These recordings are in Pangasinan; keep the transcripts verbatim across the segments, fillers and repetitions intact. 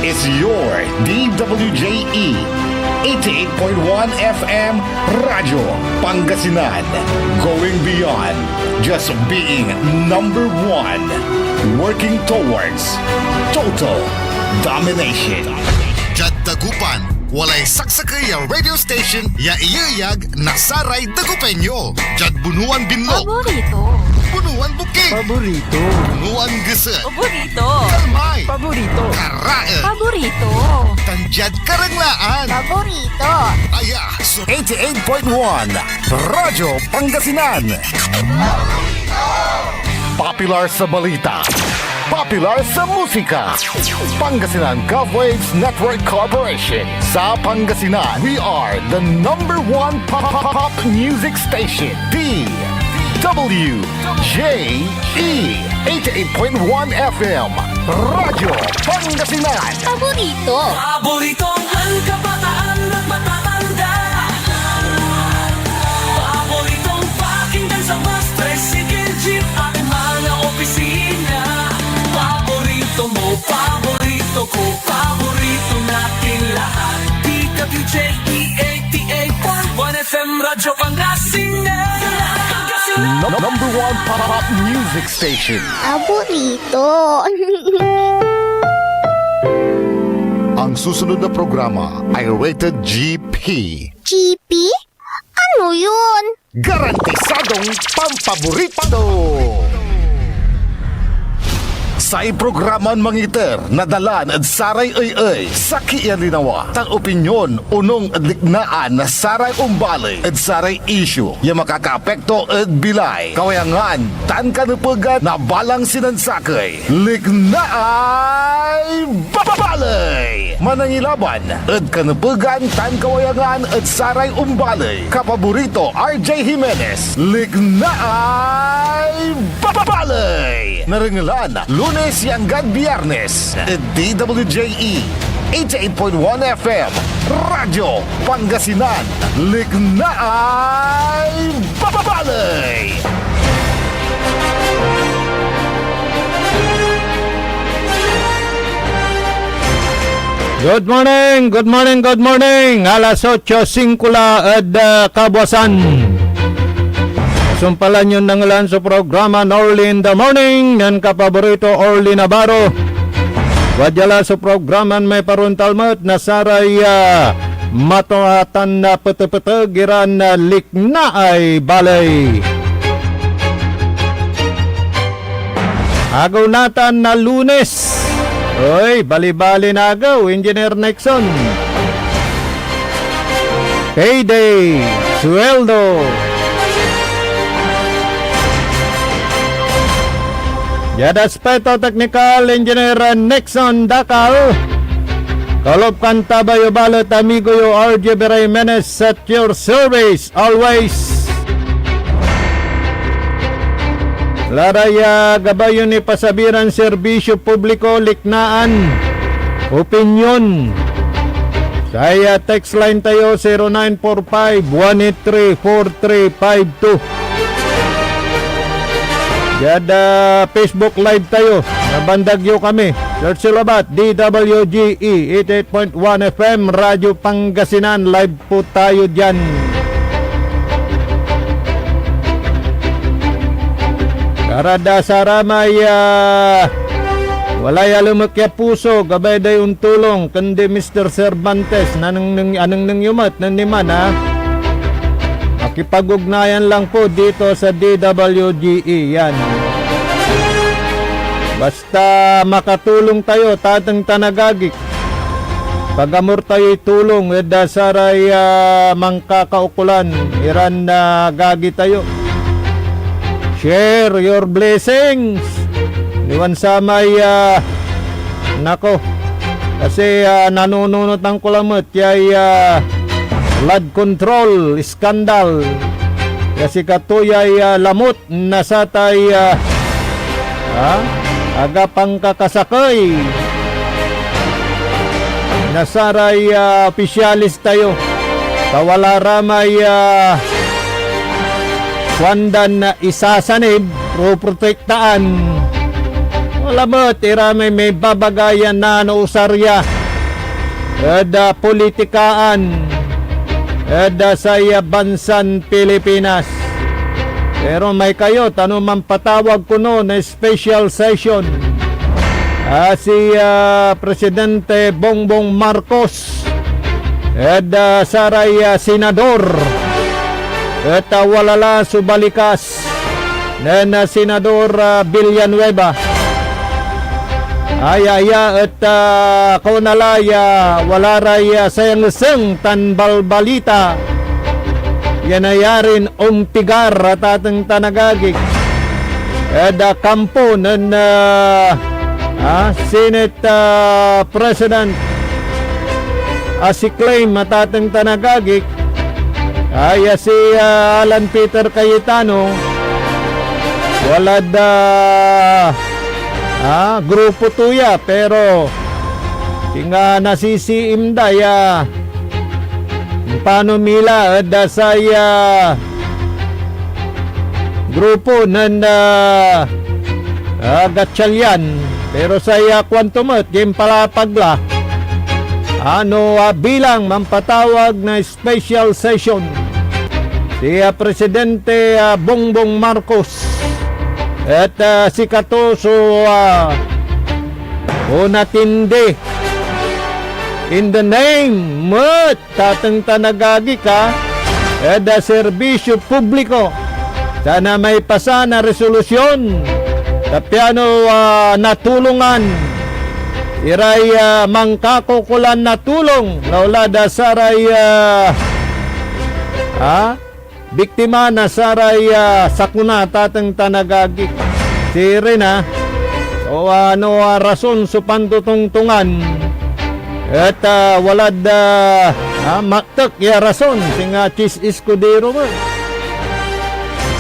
Is your D W J E eighty-eight point one F M Radyo Pangasinan. Going beyond just being number one. Working towards total domination. Diad Dagupan, walay saksakey a radio station ya iyeyag na saray Dagupeño. Diad Bunuan Binlog. Paborito. Bunuan Bukid. Paborito. Bunuan Geset. Paborito. Kalmay. Paborito. Karaen. Paborito. Tan diad Karanglaan. Paborito. Aya so eighty-eight point one Radyo Pangasinan. Popular sa balita. Popular sa musika. Pangasinan Gov Waves Network Corporation. Sa Pangasinan, we are the number one pop, pop, pop music station. D W J E eighty-eight point one F M. Radyo Pangasinan. Paborito. Paboritong kabataan at matatanda. Paboritong pakinggan sa bus, tricycle, jeep at mga opisina. Paborito mo, paborito ko, paborito natin lahat. D W J E eighty-eight point one F M Radyo Pangasinan. No-, number one pop music station. Paborito. Ang susunod na programa ay rated G P. G P? Ano yun? Garantisadong pampaborito! Say programan mangiter na dalan ed saray ey-ey, sakey a linawa, tan opinyon onung ed liknaan na saray ombaley ed saray isyu ya makakaapekto ed bilay, kawayangan, tan kanepegan na balang sinansakey. Liknaay Baley! Manangilaban ed kanepegan tan kawayangan ed saray ombaley. Kapaborito, R J Jimenez. Liknaay Baley! Narengelan, Lunes ya anggad Biyernes, ed D W J E eighty-eight point one F M, Radyo Pangasinan. Liknaay Baley! Good morning, good morning, good morning. Alas otso singko la ed, ah, kabuasan. Sumpalan yon nangelan so programa Orly in the Morning, nen kapaborito Orly Navarro. Wadya la so programan may paruntal met na saray, ah, matoatan na petepeteg iran, ah, liknaay baley. Agew natan na Lunes. Oy, balibalin agew, Engineer Nixon. Payday, sueldo. Diad aspeto teknikal, Engineer Nixon Dacal. Kalop kan tabay yo balet, amigo yo, R J B Jimenez, at your service always. Laray, ah, gabay yon ipasabiran serbisyo publiko, liknaan, opinyon. Say, ah, text line tayo, zero nine four five, one eight three, four three five two. Diad, ah, Facebook Live tayo. Nabandag yo kami. Search yo labat, D W G E eighty-eight point one F M, Radyo Pangasinan. Live po tayo diyan. Karad, ah, saramay, ah, walay alemek ya puso, gabay day ontulong, kundi Mister Cervantes, nanengneng, anengneng yo met nen diman, ha? Makipag-ugnayan lang po dito sa D W G E, yan. Basta makatulong tayo, tateng tan agagi. Pagamur tayoy tulong ed, ah, saray, ah, mankakaukolan iran, ah, agagi tayo. Share your blessings. Aliwan samay, ah, nako. Kasi, ah, nanununotan ko lamet yay, ah, flood control scandal. Ya sikato yay, ah, lamot na satay, ah, ah, aga pankakasakey na saray, ah, opisyalis tayo, ta wala ra may, ah, kuandan isasanib, poprotektaan. Wala met ira may, may babaga ya nano o sarya. ed, ah, politikaan ed, ah, say, ah, bansan Pilipinas. Pero may kayo, ta no manpatawag kono na special session, ah, si, ah, Presidente Bongbong Marcos ed, ah, saray, ah, senador et, ah, wala la so balikas nen, ah, Senador, ah, Villanueva. Aya, aya et, ah, kauna la ya wala ray, ah, sayangeseng tan balbalita ya nayarin ompigar a tateng tan agagik ed, ah, kampo nen, ah, ah, Senate, ah, President a si Claim a tateng tan agagik, aya si, ah, Alan Peter Cayetano, walad, ah, ah, grupo to ya, pero singa nasisiim da ya, pano mila ed, ah, say, ah, grupo nen, ah, ah, Gatchalian. Pero say, ah, kuanto met, impalapag la, ano, ah, bilang manpatawag na special session si, ah, Presidente, ah, Bongbong Marcos. Et, ah, sikato so, ah, onatindi in the name met tateng tan agagik, ah, ed, ah, serbisyo publiko, tan, ah, may pasa na resolusyon, ta piano, ah, natulongan iray, ah, mankakaukolan na tulong, no, la da saray, ah, ah, biktima na saray, ah, sakuna, tateng tan agagik. Sirin, ah, o ano, ah, rason so pantotongtongan et, ah, walad, ah, ah, maktek ya rason, singa Chiz Escudero met.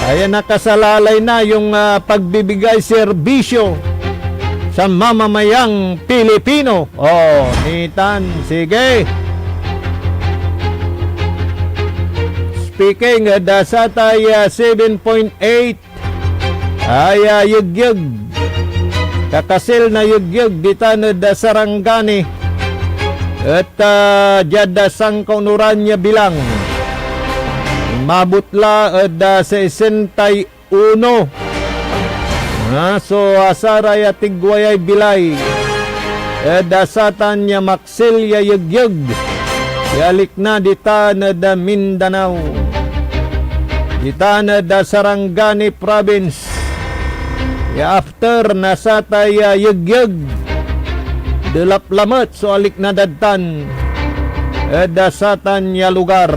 Aya nakasalalay na yung, ah, pagbibigay serbisyo sa mamamayang Pilipino. Oh, nitan, sige. Speaking, ah, da satay, ah, seven point eight ay, ah, yegyeg. Kakasil na yegyeg ditan ed, ah, Sarangani. Et, ah, diad, ah, sankaunoran ya bilang, inmabot la ed, ah, sesenta y uno. Ah, so, ah, saray atigwayay bilay ed, ah, satan ya maksil ya yegyeg ya alikna ditan ed, ah, Mindanao. Ditan ed, ah, Sarangani Province, ya after na satay, ah, yegyeg, delap lamet so alikna dad tan ed, ah, satan ya lugar.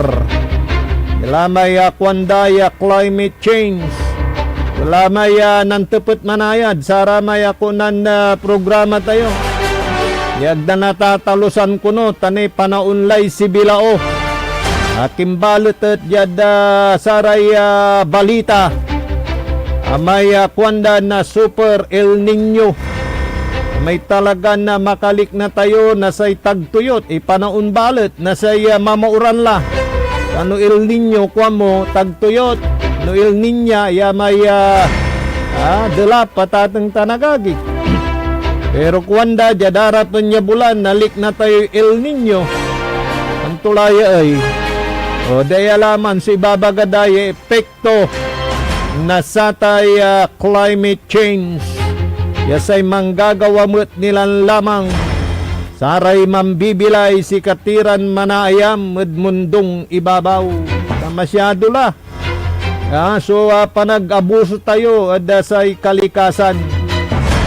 Saramay, ah, kuanda ya climate change. Saramay, ah, nantepet manayad saramay, ah, kunan, ah, programa tayo. Ya ag da natatalusan kono, ta ni panaon lay sibilao. Akin balet et diad, ah, saray, ah, balita, amay, ah, kuanda na Super El Niño. May talagan na makalikna tayo na say tagtuyot, ipanaon balet na say, ah, mamauran la. Ano El Niño, kuan mo, tagtuyot. No El Niña, ya may, ah, ah, delap a tateng tan agagi. Pero kuanda, diad arapen ya bulan, nalikna tayoy El Niño. Anto la ya ey? O, daya laman so ibabaga da ya epekto na satay, ah, climate change, ya say manggagawa met nilan lamang saray mambibilay sikatiran manaayam ed mundong ibabaw. Ta masyado la, ah, so, ah, panag-abuso tayo ed, ah, say kalikasan.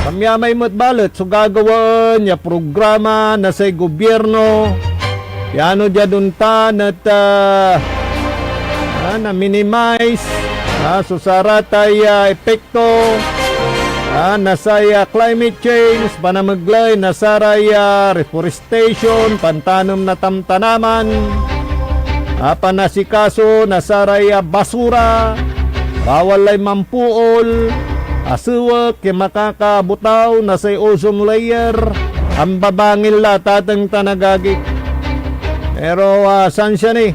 Kamyamay met balet so gagawaen ya programa na say gobyerno, piano diad ontan et, ah, ah, na-minimize, ah, so saratay, ah, epekto, ah, na say, ah, climate change, panamegley na saray, ah, reforestation, pantanem na tamtanaman, ah, panasikaso na saray, ah, basura, bawal lay mampool, asewek ya makakabotaw na say ozone layer, ambabangil la, tateng tan agagi. Pero, ah, sansia ni,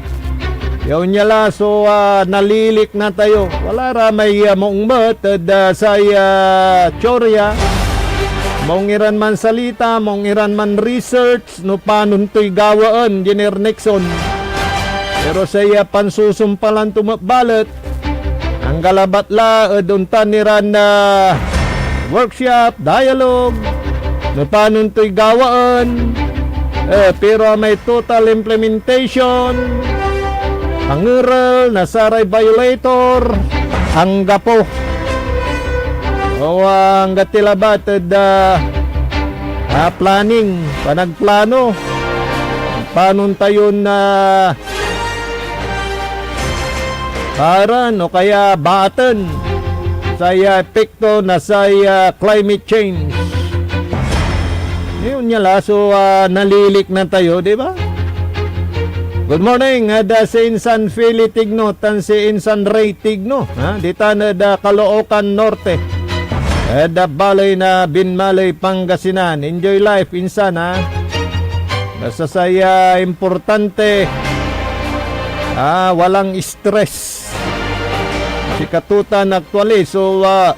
ya onya la so, ah, nalilikna tayo. Wala ra may, ah, maong met ed, ah, say, ah, teorya. Maong iran mansalita, maong iran man-research no panon toy gawaen, Engineer Nixon. Pero say, ah, pansusumpalan to met balet, angga labat la ed ontan iran, ah, workshop, dialogue, no panon toy gawaen. Eh, pero may total implementation, pangerel na saray violator, anggapo. O, ah, angga ti labat ed, ah, ah, planning, panagplano. Panon tayon, ah, paran o kaya baaten say, ah, epekto na say, ah, climate change. Yun niya la, so, ah, nalilik na tayo, di ba? Good morning, ed, ah, si Insan Philly Tigno tan si Insan Ray Tigno, ha? Ditan ed, ah, Caloocan Norte. Ed, ah, baley na Binmaley, Pangasinan. Enjoy life, Insan, ha? Basta say, ah, importante, ah, walang stress. Sikatotan actually, so, ah,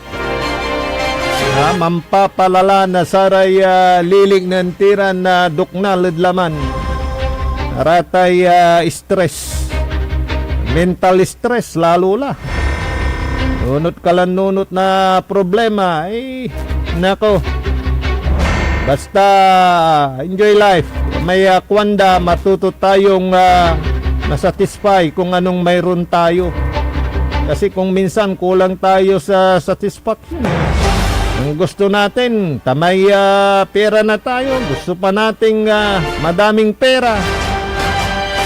ah, mampapalala na saray, ah, lilik nen tiran, ah, duknal ed laman. Aratay, ah, stress. Mental stress, lalo la. Nunot ka lan nunot na problema. Ay, nako. Basta, enjoy life. May, ah, kuanda, matuto tayong, ah, masatisfy kung anong mayroon tayo. Kasi kung minsan kulang tayo sa satisfaction, eh. Ang gusto natin, ta may, ah, pera na tayo. Gusto pa nating, ah, madaming pera.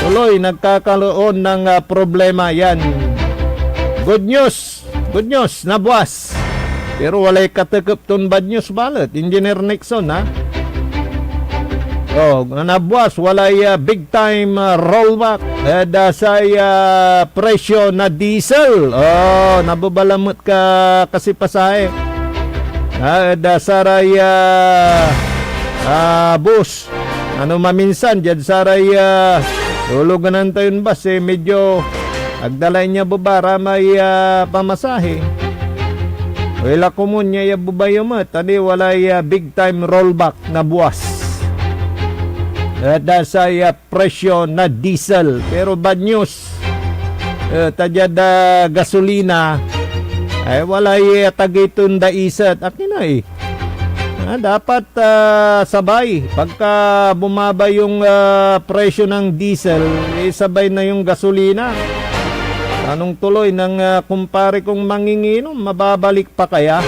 Tuloy, nagkakaroon ng, ah, problema yan. Good news. Good news, nabuas. Pero walay katekep ton bad news balet, Engineer Nixon, ha? Oh, nabuas, walay, ah, big time, ah, rollback ed, ah, say, ah, presyo na diesel. Oh, nabebalamet ka kasi pasahe. Ah, ed, ah, saray, ah, ah, bus. Ano maminsan, diad saray, ah, luluganan tayon bus, eh, medyo agda la inya beba ra may, ah, pamasahe. Wala komun ya, ya beba yo met, ani walay, ah, big time rollback na buas. Eh, da say, ah, presyo na diesel. Pero bad news, eh, ta diad, ah, gasolina, ay walay, ah, atagey ton daiset. Akin ay, ah, dapat, ah, sabay. Pagka bumaba yung, ah, presyo ng diesel, eh, sabay na yung gasolina. Anong tuloy ng, ah, kumpare kong manginginom? Mababalik pa kaya?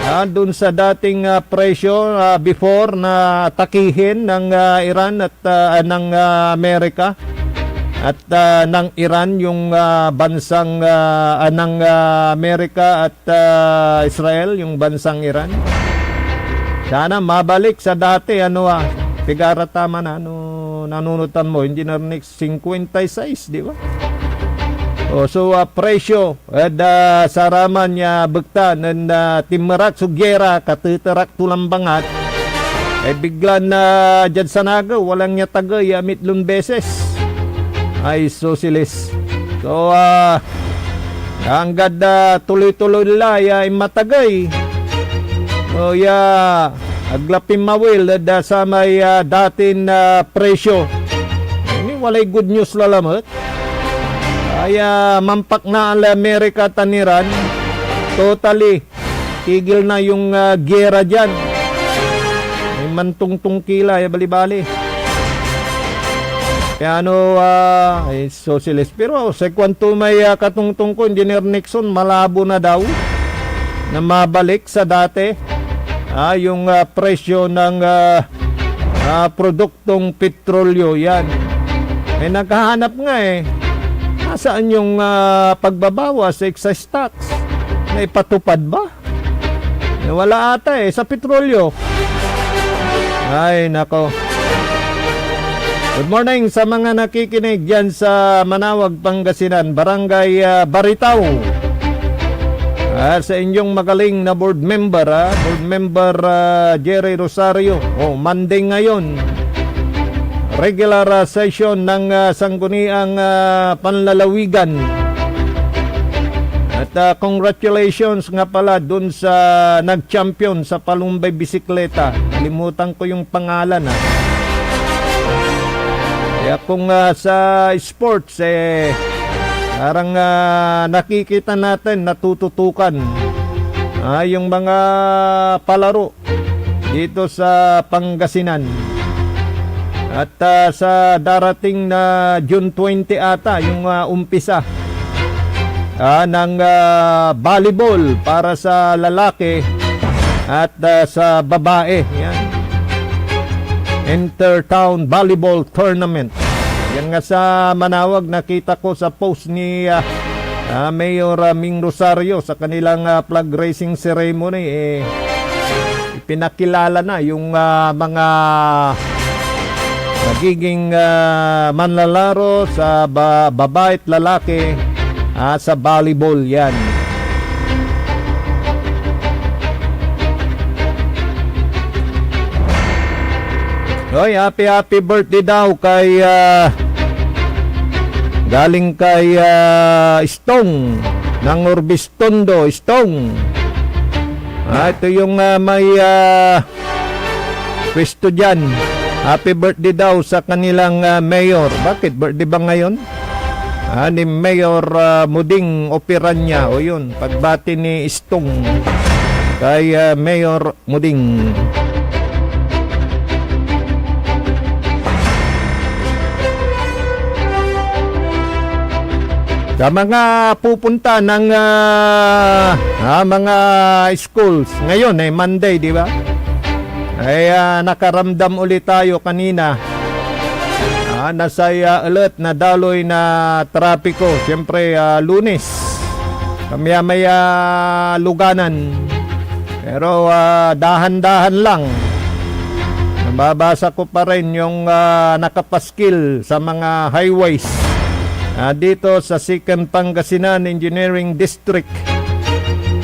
Ah, dun sa dating, ah, presyo, ah, before na atakihin ng, ah, Iran at, ah, ng, ah, Amerika at, ah, ng Iran yung, ah, bansang, ah, ah, ng, ah, Amerika at, ah, Israel, yung bansang Iran. Sana mabalik sa dati, ano, ah, pigara tama na, ano, nanunotan mo, Engineer Nick, singkwenta y seis, di ba? O, so, ah, presyo, ed, ah, saraman ya bekta nen, ah, tinmerak so gera, kateterak to lan bangat, ay biglan, ah, diad sanagew, walang ya tagey ya mitlon beses. Ay, sosilis. So, ah, anggad, ah, tuloy-tuloy la ya inmatagey. O ya, ag la pinmawil ed, ah, samay, ah, datin, ah, presyo. Ini walay good news la lamet. Ay, ah, mampaknaan la Amerika tan Iran. Totally. Tigil na yung, ah, gera diyan. May mantungtong ki la, ya bali-bali. Kaya ano, ah, ay, sosilis. Pero, oh, say kuanto may, ah, katongtong ko, Engineer Nixon, malabo na daw na mabalik sa dati. Ah, yung, ah, presyo ng, ah, ah, produktong petrolyo, yan. May naghahanap nga eh. Nasaan yung, ah, pagbabawas sa excise tax? Naipatupad ba? Eh, wala ata eh, sa petrolyo. Ay, nako. Good morning sa mga nakikinig diyan sa Manawag, Pangasinan, Barangay, ah, Baritaw. Ah, sa inyong magaling na board member, ah, board member, ah, Jerry Rosario. Oh, Monday ngayon. Regular, ah, session ng, ah, Sangguniang, ah, Panlalawigan. At, ah, congratulations nga pala dun sa nag-champion sa palumbay bisikleta. Nalimutan ko yung pangalan, ah. Kaya kung, ah, sa sports, eh, parang, ah, nakikita natin, natututukan, ah, yung mga palaro dito sa Pangasinan. At, ah, sa darating na June twenty ata yung, ah, umpisa, ah, ng, ah, volleyball para sa lalaki at, ah, sa babae. Yan. Intertown Volleyball Tournament. Yan nga sa Manawag, nakita ko sa post ni, ah, ah, Mayor, ah, Ming Rosario sa kanilang, ah, flag raising ceremony, eh, ipinakilala na yung, ah, mga magiging, ah, manlalaro sa ba-, babae at lalaki, ah, sa volleyball yan. Hoy, happy, happy birthday daw kay, ah, galing kay, ah, Stong ng Urbis Tondo, Stong. Ah, ito yung, ah, may, ah, pwesto dyan. Happy birthday daw sa kanilang, ah, mayor. Bakit? Birthday ba ngayon? Ah, ni Mayor, ah, Muding Operanya. O yun, pagbati ni Stong kay, ah, Mayor Muding. Sa mga pupunta ng, ah, ah, mga schools, ngayon ay Monday, di ba? Ay, ah, nakaramdam ulit tayo kanina, ah, na say, ah, elet na daloy na trapiko. Siyempre, ah, Lunes, kamaya-maya luganan. Pero, ah, dahan-dahan lang. Nababasa ko pa rin yung, ah, nakapaskil sa mga highways, ah, dito sa Second Pangasinan Engineering District.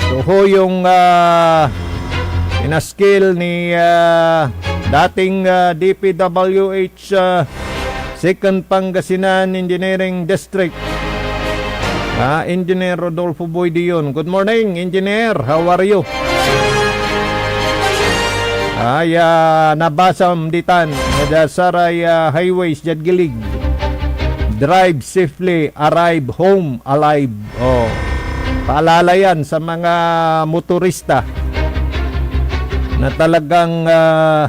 Ito ho yung, ah, inaskil ni, ah, dating, ah, D P W H, ah, Second Pangasinan Engineering District, ah, Engineer Rodolfo Boy Dion. Good morning, Engineer. How are you? Ay, ah, nabasam ditan ed saray, ah, highways diad gilig. Drive safely, arrive home alive. Oh. Paalala yan sa mga motorista na talagang, ah,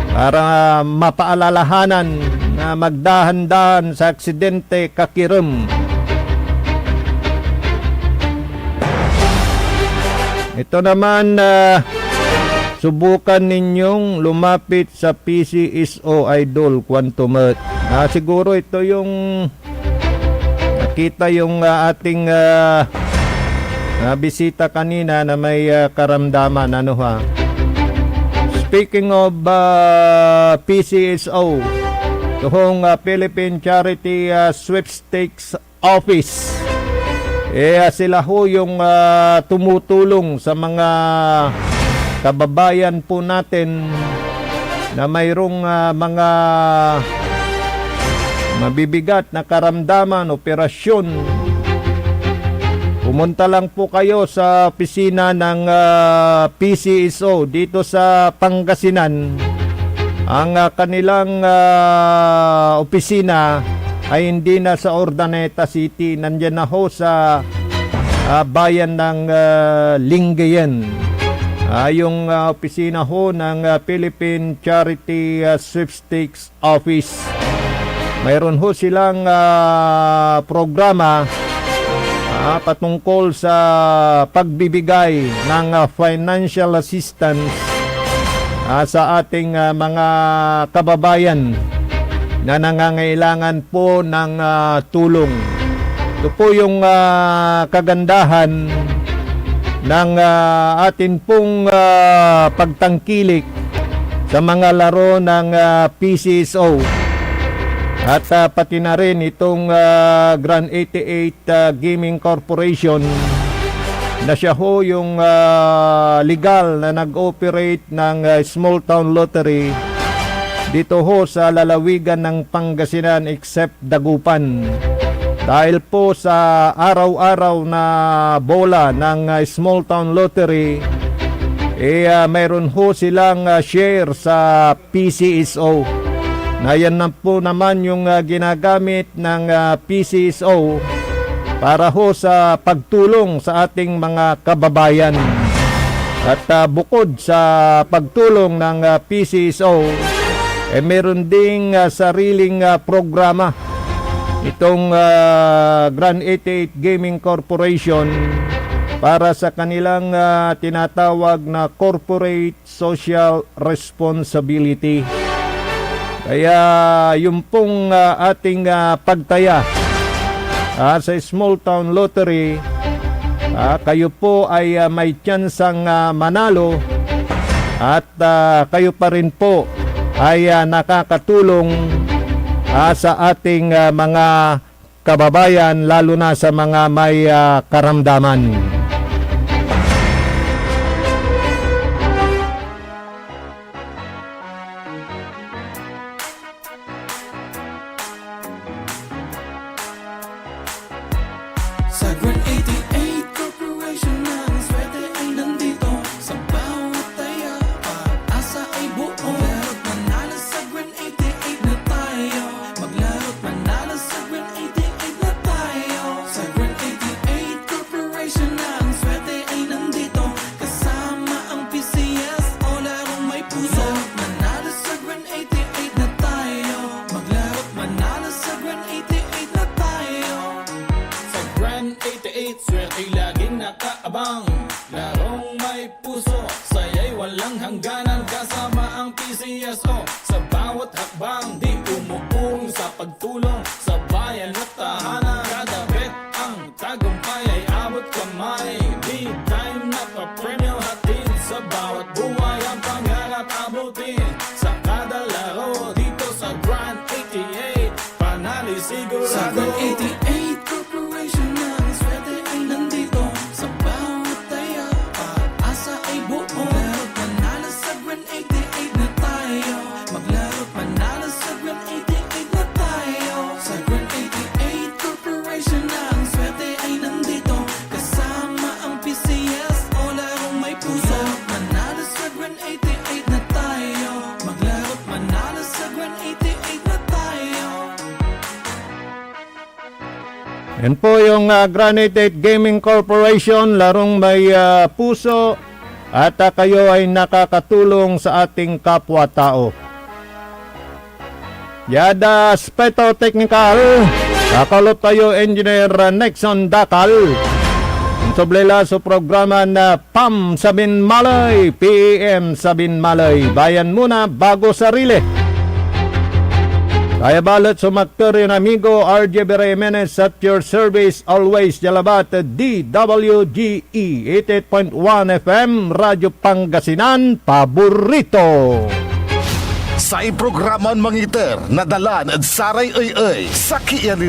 para mapaalalahanan na magdahan-dahan sa aksidente, kakirem. Ito naman, ah, subukan ninyong lumapit sa P C S O, Idol, kuanto met. Ah, siguro ito yung nakita yung, ah, ating, ah, ah, bisita kanina na may, ah, karamdaman, ano ha. Speaking of, ah, P C S O, ito hong, ah, Philippine Charity, ah, Sweepstakes Office. Eh, ah, sila ho yung, ah, tumutulong sa mga kababayan po natin na mayroong, ah, mga mabibigat na karamdaman, operasyon. Pumunta lang po kayo sa opisina ng, ah, P C S O dito sa Pangasinan. Ang, ah, kanilang, ah, opisina ay hindi na sa Urdaneta City, nandiyan na ho sa, ah, bayan ng, ah, Lingayen. Ah, yung, ah, opisina ho ng, ah, Philippine Charity, ah, Sweepstakes Office. Mayroon ho silang, ah, programa, ah, patungkol sa pagbibigay ng, ah, financial assistance, ah, sa ating, ah, mga kababayan na nangangailangan po ng, ah, tulong. Ito po yung, ah, kagandahan ng, ah, atin pong, ah, pagtangkilik sa mga laro ng, ah, P C S O at, ah, pati na rin itong, ah, Grand eighty-eight, ah, Gaming Corporation na siya ho yung, ah, legal na nag-operate ng, ah, small town lottery dito ho sa lalawigan ng Pangasinan, except Dagupan. Dahil po sa araw-araw na bola ng, ah, Small Town Lottery, eh, ah, mayroon ho silang, ah, share sa P C S O. Na yan na po naman yung, ah, ginagamit ng, ah, P C S O para ho sa pagtulong sa ating mga kababayan. At, ah, bukod sa pagtulong ng, ah, P C S O, eh, meron ding, ah, sariling, ah, programa itong, ah, Grand eighty-eight Gaming Corporation para sa kanilang, ah, tinatawag na corporate social responsibility. Kaya yung pong, ah, ating, ah, pagtaya, ah, sa Small Town Lottery, ah, kayo po ay, ah, may tsansang, ah, manalo at, ah, kayo pa rin po ay, ah, nakakatulong, ah, sa ating, ah, mga kababayan, lalo na sa mga may, ah, karamdaman. Sa Grand eighty-eight Corporation, ang swerte ay nandito. Sa bawat taya, pag-asa ay buo. Lalo't manalo sa Grand eighty-eight na tayo. Maglaro't manalo sa Grand eighty-eight na tayo. Sa Grand eighty-eight Corporation, ang swerte ay nandito. Kasama ang P C S O, larong may puso. Manalo sa Grand eighty-eight na tayo. Maglaro't manalo sa Grand eighty-eight na tayo. Sa Grand eighty-eight, swerte laging nakaabang. Larong may puso, saya'y walang hangganan. Kasama ang P C S O sa bawat hakbang. Di umuurong sa pagtulong sa bayan at tahanan. Kada bet ang tagumpay ay abot kamay. Big time na papremyo hatid sa bawat buhay. Ang pangarap abutin sa kada laro. Dito sa Grand eighty-eight, panalo sigurado. Sa Grand eighty-eight Corporation, ang swerte ay nandito. Sa bawat taya, pag-asa ay buo. Lalo't manalo sa Grand eighty-eight na tayo. Maglaro't manalo sa Grand eighty-eight na tayo. Sa Grand eighty-eight Corporation, ang swerte ay nandito. Kasama ang P C S O, larong may puso. Manalo sa Grand eighty-eight na tayo. Maglaro't manalo sa Grand eighty-eight na tayo. Yan po yung, ah, Grand eighty-eight Gaming Corporation, larong may, ah, puso, at, ah, kayo ay nakakatulong sa ating kapwa-tao. Diad aspeto teknikal, kakalop tayo, Engineer Nexon Dacal. Insublay la so programa na P A M Sabin Malay, P A M Sabin Malay. Bayan muna, bago sarili. Kaya balet so makter yon amigo, R J B Jimenez, at your service always, dia labat, D W G E, eighty-eight point one F M, Radyo Pangasinan, paborito. Say programan mangiter, nadalan ed saray ey-ey, sakey ya